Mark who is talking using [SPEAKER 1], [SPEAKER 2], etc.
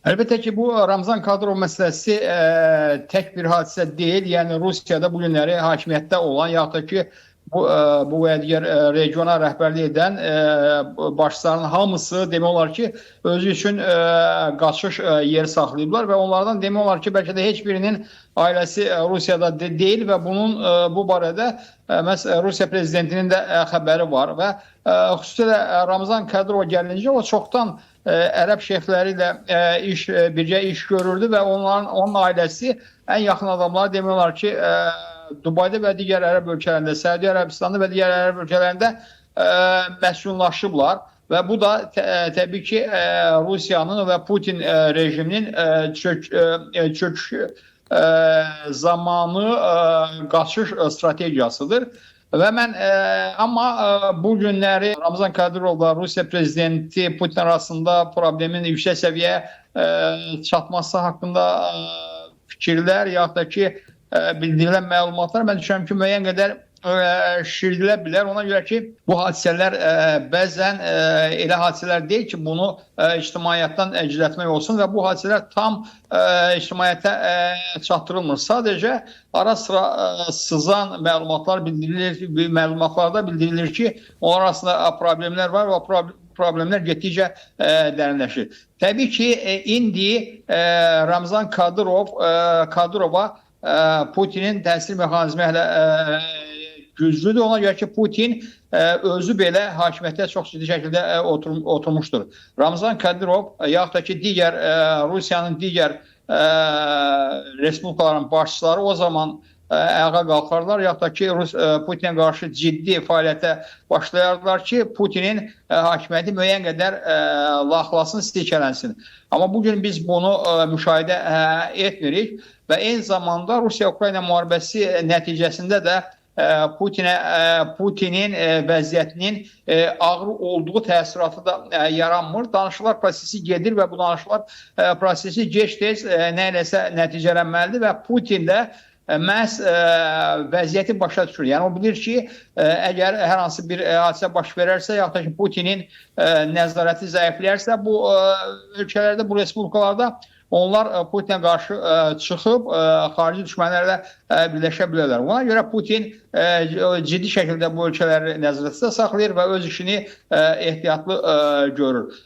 [SPEAKER 1] Əlbəttə ki, bu Ramzan Kadırov məsələsi tək bir hadisə deyil. Yəni Rusiyada bu günləri hakimiyyətdə olan, yaxud da ki, bu və digər regiona rəhbərlik edən başçıların hamısı demək olar ki, özü üçün qaçış yeri saxlayıblar və onlardan demək olar ki, bəlkə də heç birinin ailəsi Rusiyada deyil və bunun bu barədə məhz Rusiya prezidentinin də xəbəri var və xüsusilə Ramzan Kadırova gəlincə, o çoxdan ərəb şeyxləri ilə birgə iş görürdü və onun ailəsi, ən yaxın adamlar demək olar ki, Dubayda və digər ərəb ölkələrində, Səudiyyə Ərəbistanında və digər ərəb ölkələrində məskunlaşıblar və bu da təbii ki, Rusiyanın və Putin rejiminin çöküş zamanı qaçış strategiyasıdır. Və mən amma bu günləri Ramzan Kadırovla Rusiya prezidenti Putin arasında problemin yüksək səviyyə çatması haqqında fikirlər, yaxud da ki, bildirilən məlumatlar, mən düşünürəm ki, müəyyən qədər şişirilə bilər. Ona görə ki, bu hadisələr bəzən elə hadisələr deyil ki, bunu ictimaiyyətdən gizlətmək olsun və bu hadisələr tam ictimaiyyətə çatdırılmır. Sadəcə ara sıra sızan məlumatlar bildirilir, məlumatlarda bildirilir ki, onlar arasında problemlər var və problemlər getdikcə dərinləşir. Təbii ki, indi Ramzan Kadırova Putinin təsir mexanizmi hələ güclüdür. Ona görə ki, Putin özü belə hakimiyyətdə çox ciddi şəkildə oturmuşdur. Ramzan Kadırov yaxud da ki, digər Rusiyanın digər respublikaların başçıları o zaman ayağa qalxarlar, yaxud da ki, Putinə qarşı ciddi fəaliyyətə başlayardılar ki, Putinin hakimiyyəti müəyyən qədər laxlasın, silkələnsin. Amma bugün biz bunu müşahidə etmirik və eyni zamanda Rusiya-Ukrayna müharibəsi nəticəsində də Putinin vəziyyətinin ağır olduğu təəssüratı da yaranmır. Danışıqlar prosesi gedir və bu danışıqlar prosesi gec-tez nə iləsə nəticələnməlidir və Putin də məhz vəziyyəti başa düşür. Yəni o bilir ki, əgər hər hansı bir hadisə baş verərsə, yaxud da ki, Putinin nəzarəti zəifləyərsə, bu ölkələrdə, bu respublikalarda onlar Putinə qarşı çıxıb xarici düşmənlərlə birləşə bilərlər. Ona görə Putin ciddi şəkildə bu ölkələri nəzarətdə saxlayır və öz işini ehtiyatlı görür.